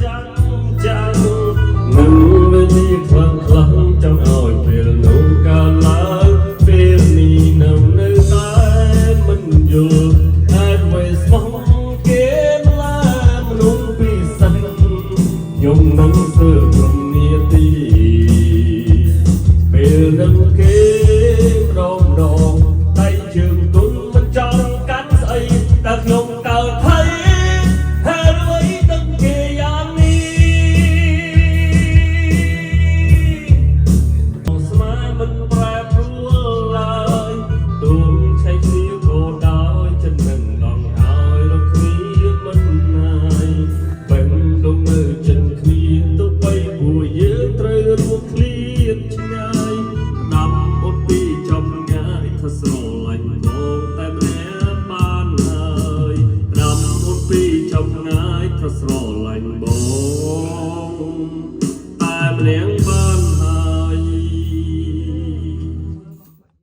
ចាំចាំនឹងវេលាខ្លាំងខ្លាំងចង់ឲ្យពេលនោះកើតឡើងពេលនេះនៅនៅតែមិនយល់ហេតុអ្វីស្មោះគេម្ល៉េះមនុស្សពិសេសខ្ញុំនឹងសើក្រុមនាទី ពេលនឹងគេម្ដងម្ដងដៃជើងទុនមិនចង់កាន់ស្អីតើខ្ញុំកើតថៃហេតុអ្វីដឹងគេយ៉ាងនេះស្នេហ៍មិនប្រែប្រួលឡើយទូងឆែកគ្នាក៏ដោយចិត្តនឹងដងហើយរកគ្នាមិនណាយបេះដូងនៅចិនគ្នាទោះបីពួកយើងត្រូវរួមឃ្លាតឆ្ងាយដាំអូនពីចំងាយថាស្រឡាញ់បងតែម្នាក់បានហើយដាំអូនពីចំងាយថាស្រឡាញ់បង